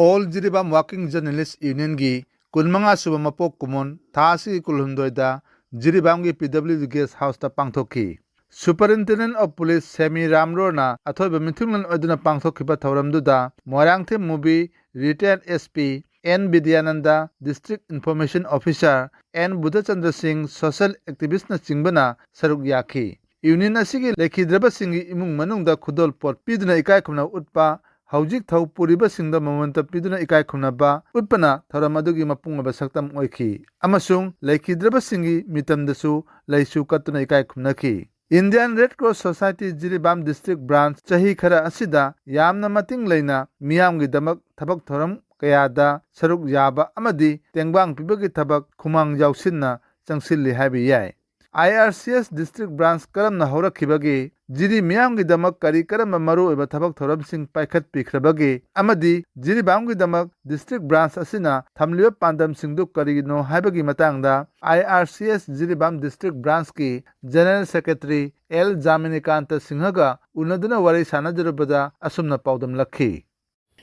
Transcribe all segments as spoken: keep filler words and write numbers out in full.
All Jiribam Working Journalist Unionꯒꯤ ꯀꯨꯟꯃꯉꯥ ꯁꯨꯕ ꯃꯄꯣꯛ ꯀꯨꯝꯑꯣꯟ ꯊꯥ ꯑꯁꯤꯒꯤ ꯀꯨꯟꯍꯨꯝꯗꯣꯏꯗ ꯖꯤꯔꯤꯕꯥꯝꯒꯤ P W D Guest Houseꯇ ꯄꯥꯡꯊꯣꯛꯈꯤ꯫ Superintendent of Police ꯁꯦꯃꯤ ꯔꯥꯝꯔꯣꯅ ꯑꯊꯣꯏꯕ ꯃꯤꯊꯨꯡꯂꯦꯟ ꯑꯣꯏꯗꯨꯅ ꯄꯥꯡꯊꯣꯛꯈꯤꯕ ꯊꯧꯔꯝꯗꯨꯗ ꯃꯣꯏꯔꯥꯡꯊꯦꯝ ꯃꯨꯕꯤ, Retired S P N Bidyananda, District Information Officer N Budhachandra ꯁꯤꯡ, social activistꯅꯆꯤꯡꯕꯅ ꯁꯔꯨꯛ ꯌꯥꯈꯤ꯫ Union ꯑꯁꯤꯒꯤ ꯂꯩꯈꯤꯗ꯭ꯔꯕꯁꯤꯡꯒꯤ ꯏꯃꯨꯡ ꯃꯅꯨꯡꯗ ꯈꯨꯗꯣꯜꯄꯣꯠ ꯄꯤꯗꯨꯅ ꯏꯀꯥꯏ ꯈꯨꯝꯅꯕ ꯎꯠꯄ, ꯍꯧꯖꯤꯛ ꯊꯧ ꯄꯨꯔꯤꯕꯁꯤꯡꯗ ꯃꯃꯟꯇ ꯄꯤꯗꯨꯅ ꯏꯀꯥꯏ ꯈꯨꯝꯅꯕ ꯎꯠꯄꯅ ꯊꯧꯔꯝ ꯑꯗꯨꯒꯤ ꯃꯄꯨꯡ ꯑꯣꯏꯕ ꯁꯛꯇꯝ ꯑꯣꯏꯈꯤ ꯑꯃꯁꯨꯡ ꯂꯩꯈꯤꯗ꯭ꯔꯕꯁꯤꯡꯒꯤ ꯃꯤꯇꯝꯗꯁꯨ ꯂꯩꯁꯨ ꯀꯠꯇꯨꯅ ꯏꯀꯥꯏ ꯈꯨꯝꯅꯈꯤ꯫ Indian Red Cross Society Jiribam District Branch ꯆꯍꯤ ꯈꯔ ꯑꯁꯤꯗ ꯌꯥꯝꯅ ꯃꯇꯤꯡ ꯂꯩꯅ ꯃꯤꯌꯥꯝꯒꯤꯗꯃꯛ ꯊꯕꯛ ꯊꯧꯔꯝ ꯀꯌꯥꯗ ꯁꯔꯨꯛ ꯌꯥꯕ ꯑꯃꯗꯤ ꯇꯦꯡꯕꯥꯡ ꯄꯤꯕꯒꯤ ꯊꯕꯛ ꯈꯨꯃꯥꯡ ꯌꯥꯎꯁꯤꯟꯅ ꯆꯪꯁꯤꯜꯂꯤ ꯍꯥꯏꯕ ꯌꯥꯏ꯫ I R C S District Branch ꯀꯔꯝꯅ ꯍꯧꯔꯛꯈꯤꯕꯒꯦ, ꯖꯤꯔꯤ ꯃꯤꯌꯥꯝꯒꯤꯗꯃꯛ ꯀꯔꯤ ꯀꯔꯝꯕ ꯃꯔꯨꯑꯣꯏꯕ ꯊꯕꯛ ꯊꯧꯔꯝꯁꯤꯡ ꯄꯥꯏꯈꯠꯄꯤꯈ꯭ꯔꯕꯒꯦ ꯑꯃꯗꯤ ꯖꯤꯔꯤꯕꯥꯝꯒꯤꯗꯃꯛ District Branch ꯑꯁꯤꯅ ꯊꯝꯂꯤꯕ ꯄꯥꯟꯗꯝꯁꯤꯡꯗꯨ ꯀꯔꯤꯅꯣ ꯍꯥꯏꯕꯒꯤ ꯃꯇꯥꯡꯗ I R C S Jiribam District Branchꯀꯤ General Secretary L ꯖꯥꯃꯤꯅꯤꯀꯥꯟꯇ ꯁꯤꯡꯍꯒ ꯎꯅꯗꯨꯅ ꯋꯥꯔꯤ ꯁꯥꯅꯖꯔꯨꯕꯗ ꯑꯁꯨꯝꯅ ꯄꯥꯎꯗꯝꯂꯛꯈꯤ꯫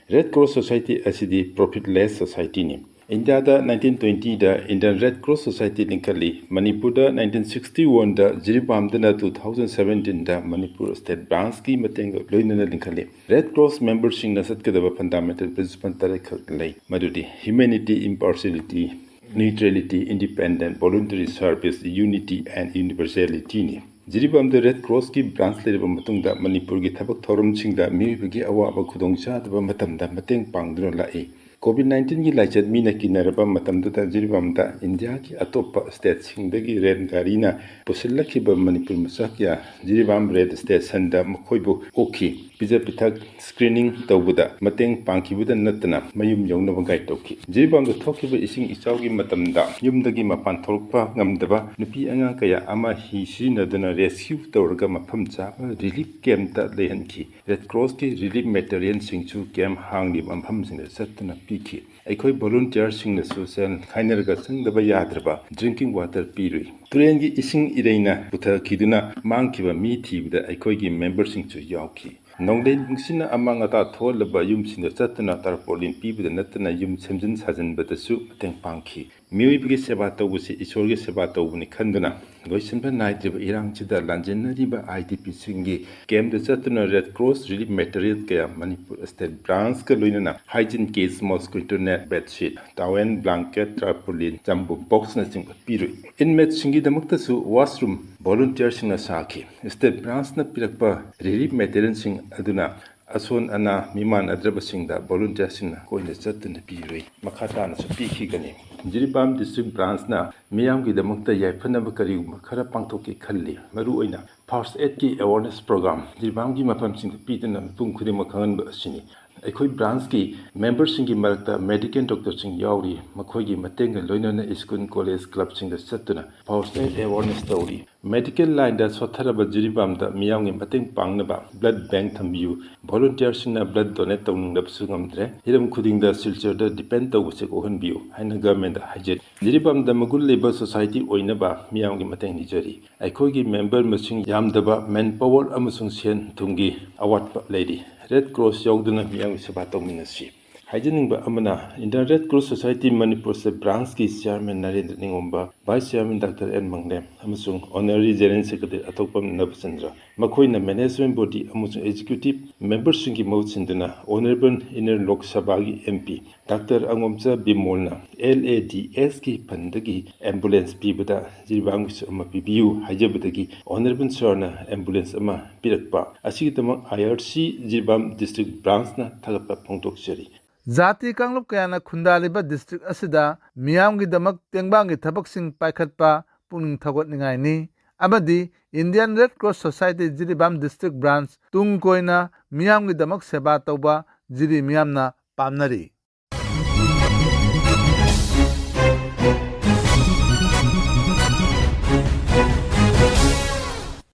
Red Cross Society ꯑꯁꯤꯗꯤ profitless societyꯅꯤ꯫ ꯏꯟꯗꯤꯌꯥꯗ nineteen twentyꯗ Indian Red Cross Society ꯂꯤꯡꯈꯠꯂꯤ꯫ ꯃꯅꯤꯄꯨꯔꯗ nineteen sixty oneꯗ, ꯖꯤꯔꯤꯕꯥꯝꯗꯅ two thousand seventeenꯗ Manipur State Branchꯀꯤ ꯃꯇꯦꯡꯒ ꯂꯣꯏꯅꯅ ꯂꯤꯡꯈꯠꯂꯤ꯫ Red Cross memberꯁꯤꯡꯅ ꯆꯠꯀꯗꯕ fundamental principle ꯇꯔꯦꯠꯈꯛ ꯂꯩ, ꯃꯗꯨꯗꯤ humanity, impartiality, neutrality, independent, voluntary service, unity and universalityꯅꯤ꯫ ꯖꯤꯔꯤꯕꯥꯝꯗ Red Crossꯀꯤ branch ꯂꯩꯔꯕ ꯃꯇꯨꯡꯗ ꯃꯅꯤꯄꯨꯔꯒꯤ ꯊꯕꯛ ꯊꯧꯔꯝꯁꯤꯡꯗ ꯃꯤꯑꯣꯏꯕꯒꯤ ꯑꯋꯥꯕ ꯈꯨꯗꯣꯡꯆꯥꯗꯕ ꯃꯇꯝꯗ ꯃꯇꯦꯡ ꯄꯥꯡꯗꯨꯅ ꯂꯥꯛꯏ꯫ COVID nineteenꯒꯤ ꯂꯥꯏꯆꯠ ꯃꯤꯅ ꯀꯤꯅꯔꯕ ꯃꯇꯝꯗꯨꯗ ꯖꯤꯔꯤꯕꯥꯝꯗ ꯏꯟꯗꯤꯌꯥꯒꯤ ꯑꯇꯣꯞꯄ stateꯁꯤꯡꯗꯒꯤ ꯔꯦꯜ ꯒꯥꯔꯤꯅ ꯄꯨꯁꯤꯜꯂꯛꯈꯤꯕ ꯃꯅꯤꯄꯨꯔ ꯃꯆꯥ ꯀꯌꯥ ꯖꯤꯔꯤꯕꯥꯝ ꯔꯦꯜ stationꯗ ꯃꯈꯣꯏꯕꯨ ꯑꯣꯛꯈꯤ꯫ ꯄꯤꯖ ꯄꯤꯊꯛ, screening ꯇꯧꯕꯗ ꯃꯇꯦꯡ ꯄꯥꯡꯈꯤꯕꯗ ꯅꯠꯇꯅ ꯃꯌꯨꯝ ꯌꯧꯅꯕ guide ꯇꯧꯈꯤ꯫ ꯖꯤꯔꯤꯕꯥꯝꯗ ꯊꯣꯛꯈꯤꯕ ꯏꯁꯤꯡ ꯏꯆꯥꯎꯒꯤ ꯃꯇꯝꯗ ꯌꯨꯝꯗꯒꯤ ꯃꯄꯥꯟ ꯊꯣꯛꯂꯛꯄ ꯉꯝꯗꯕ ꯅꯨꯄꯤ ꯑꯉꯥꯡ ꯀꯌꯥ ꯑꯃ ꯍꯤ ꯁꯤꯖꯤꯟꯅꯗꯨꯅ rescue ꯇꯧꯔꯒ ꯃꯐꯝ ꯆꯥꯕ relief campꯇ ꯂꯩꯍꯟꯈꯤ꯫ Red Crossꯀꯤ relief materialꯁꯤꯡꯁꯨ camp ꯍꯥꯡꯂꯤꯕ ꯃꯐꯝꯁꯤꯡꯗ ꯆꯠꯇꯨꯅ ꯄꯤꯈꯤ꯫ ꯑꯩꯈꯣꯏ volunteerꯁꯤꯡꯅꯁꯨ ꯁꯦꯜ ꯈꯥꯏꯅꯔꯒ ꯆꯪꯗꯕ ꯌꯥꯗ꯭ꯔꯕ drinking water ꯄꯤꯔꯨꯏ꯫ ꯇꯨꯔꯦꯟꯒꯤ ꯏꯁꯤꯡ ꯏꯔꯩꯅ ꯄꯨꯊꯈꯤꯗꯨꯅ ꯃꯥꯡꯈꯤꯕ ꯃꯤ ꯊꯤꯕꯗ ꯑꯩꯈꯣꯏꯒꯤ memberꯁꯤꯡꯁꯨ ꯌꯥꯎꯈꯤ꯫ ꯅꯣꯡꯂꯩ ꯅꯨꯡꯁꯤꯠꯅ ꯑꯃꯥꯡ ꯑꯇꯥ ꯊꯣꯛꯍꯜꯂꯕ ꯌꯨꯝꯁꯤꯡꯗ ꯆꯠꯇꯨꯅ ꯇꯥꯔꯄꯣꯂꯤꯟ ꯄꯤꯕꯗ ꯅꯠꯇꯅ ꯌꯨꯝ ꯁꯦꯝꯖꯤꯟ ꯁꯥꯖꯤꯟꯕꯗꯁꯨ ꯃꯇꯦꯡ ꯄꯥꯡꯈꯤ꯫ ꯃꯤꯑꯣꯏꯕꯒꯤ ꯁꯦꯕꯥ ꯇꯧꯕꯁꯤ ꯏꯁꯣꯔꯒꯤ ꯁꯦꯕꯥ ꯇꯧꯕꯅꯤ ꯈꯟꯗꯨꯅ ꯂꯣꯏꯁꯤꯟꯕ ꯅꯥꯏꯗ꯭ꯔꯤꯕ ꯏꯔꯥꯡꯁꯤꯗ ꯂꯥꯟꯖꯦꯟꯅꯔꯤꯕ IDPꯁꯤꯡꯒꯤ ꯀꯦꯝꯞꯇ ꯆꯠꯇꯨꯅ Red Cross relief material ꯀꯌꯥ ꯃꯅꯤꯄꯨꯔ state branchꯀ ꯂꯣꯏꯅꯅ hygiene case, mosquito net, bedsheet, towel, blanket, tarpaulin, jumbo boxꯅꯆꯤꯡꯕ ꯄꯤꯔꯨꯏ꯫ Inmateꯁꯤꯡꯒꯤꯗꯃꯛꯇꯁꯨ washroom volunteerꯁꯤꯡꯅ ꯁꯥꯈꯤ꯫ State branchꯅ ꯄꯤꯔꯛꯄ relief materialꯁꯤꯡ ꯑꯗꯨꯅ ꯑꯁꯣꯟ ꯑꯅꯥ ꯃꯤꯃꯥꯟꯅꯗ꯭ꯔꯕꯁꯤꯡꯗ volunteerꯁꯤꯡꯅ ꯀꯣꯏꯅ ꯆꯠꯇꯨꯅ ꯄꯤꯔꯨꯏ꯫ ꯃꯈꯥ ꯇꯥꯅꯁꯨ ꯄꯤꯈꯤꯒꯅꯤ꯫ ꯖꯤꯔꯤꯕꯥꯝ district branchꯅ ꯃꯤꯌꯥꯝꯒꯤꯗꯃꯛꯇ ꯌꯥꯏꯐꯅꯕ ꯀꯔꯤꯒꯨꯝꯕ ꯈꯔ ꯄꯥꯡꯊꯣꯛꯀꯦ ꯈꯜꯂꯤ꯫ ꯃꯔꯨꯑꯣꯏꯅ first aidꯀꯤ awareness program ꯖꯤꯔꯤꯕꯥꯝꯒꯤ ꯃꯐꯝꯁꯤꯡꯗ ꯄꯤꯗꯨꯅ ꯃꯤꯄꯨꯝ ꯈꯨꯗꯤꯡꯃꯛ ꯈꯪꯍꯟꯕ ꯑꯁꯤꯅꯤ꯫ ꯑꯩꯈꯣꯏ branchꯀꯤ memberꯁꯤꯡꯒꯤ ꯃꯔꯛꯇ medical doctorꯁꯤꯡ ꯌꯥꯎꯔꯤ꯫ ꯃꯈꯣꯏꯒꯤ ꯃꯇꯦꯡꯒ ꯂꯣꯏꯅꯅ school, college, clubꯁꯤꯡꯗ ꯆꯠꯇꯨꯅ first aid awareness ꯇꯧꯔꯤ꯫ Medical lineꯗ ꯁꯣꯠꯊꯔꯕ ꯖꯤꯔꯤꯕꯥꯝꯗ ꯃꯤꯌꯥꯝꯒꯤ ꯃꯇꯦꯡ ꯄꯥꯡꯅꯕ blood bank ꯊꯝꯕꯤꯌꯨ꯫ Volunteerꯁꯤꯡꯅ blood donate ꯇꯧꯅꯤꯡꯂꯕꯁꯨ ꯉꯝꯗ꯭ꯔꯦ꯫ ꯍꯤꯔꯝ ꯈꯨꯗꯤꯡꯗ ꯁꯤꯜꯆꯔꯗ depend ꯇꯧꯕꯁꯦ ꯀꯣꯛꯍꯟꯕꯤꯌꯨ ꯍꯥꯏꯅ governmentꯗ ꯍꯥꯏꯖꯔꯤ꯫ ꯖꯤꯔꯤꯕꯥꯝꯗ ꯃꯒꯨꯟ ꯂꯩꯕ society ꯑꯣꯏꯅꯕ ꯃꯤꯌꯥꯝꯒꯤ ꯃꯇꯦꯡ ꯅꯤꯖꯔꯤ꯫ ꯑꯩꯈꯣꯏꯒꯤ member ꯃꯁꯤꯡ ꯌꯥꯝꯗꯕ, manpower ꯑꯃꯁꯨꯡ ꯁꯦꯟ ꯊꯨꯝꯒꯤ ꯑꯋꯥꯠꯄ ꯂꯩꯔꯤ꯫ Red Cross ꯌꯥꯎꯗꯨꯅ ꯃꯤꯌꯥꯝꯒꯤ ꯁꯦꯕꯥ ꯇꯧꯃꯤꯟꯅꯁꯤ꯫ ꯍꯥꯏꯖꯅꯤꯡꯕ ꯑꯃꯅ, Indian Red Cross Society Manipur state branchꯀꯤ chairman ꯅꯔꯦꯟꯗ꯭ꯔ ꯅꯤꯡꯉꯣꯝꯕ, vice chairman Doctor N Manglem ꯑꯃꯁꯨꯡ honorary general secretary ꯑꯇꯣꯞꯄꯝ ꯅꯕꯆꯟꯗ꯭ꯔ, ꯃꯈꯣꯏꯅ management body ꯑꯃꯁꯨꯡ executive memberꯁꯤꯡꯒꯤ ꯃꯍꯨꯠ ꯁꯤꯟꯗꯨꯅ honorable Indian ꯂꯣꯛ ꯁꯚꯥꯒꯤ MP Doctor ꯑꯉꯣꯝꯆꯥ ꯕꯤꯃꯣꯜꯅ LADSꯀꯤ fundꯗꯒꯤ ambulance ꯄꯤꯕꯗ ꯖꯤꯔꯤꯕꯥꯝꯒꯤꯁꯨ ꯑꯃ ꯄꯤꯕꯤꯌꯨ ꯍꯥꯏꯖꯕꯗꯒꯤ honorable sirꯅ ambulance ꯑꯃ ꯄꯤꯔꯛꯄ ꯑꯁꯤꯒꯤꯗꯃꯛ IRC ꯖꯤꯔꯤꯕꯥꯝ district branchꯅ ꯊꯥꯒꯠꯄ ꯐꯣꯡꯗꯣꯛꯆꯔꯤ꯫ ꯖꯥꯇꯤ ꯀꯥꯡꯂꯨꯞ ꯀꯌꯥꯅ ꯈꯨꯟꯗꯥꯔꯤꯕ district ꯑꯁꯤꯗ ꯃꯤꯌꯥꯝꯒꯤꯗꯃꯛ ꯇꯦꯡꯕꯥꯡꯒꯤ ꯊꯕꯛꯁꯤꯡ ꯄꯥꯏꯈꯠꯄ ꯄꯨꯛꯅꯤꯡ ꯊꯧꯒꯠꯅꯤꯡꯉꯥꯏꯅꯤ ꯑꯃꯗꯤ Indian Red Cross Society Jiribam district branch ꯇꯨꯡ ꯀꯣꯏꯅ ꯃꯤꯌꯥꯝꯒꯤꯗꯃꯛ ꯁꯦꯕꯥ ꯇꯧꯕ ꯖꯤꯔꯤ ꯃꯤꯌꯥꯝꯅ ꯄꯥꯝꯅꯔꯤ꯫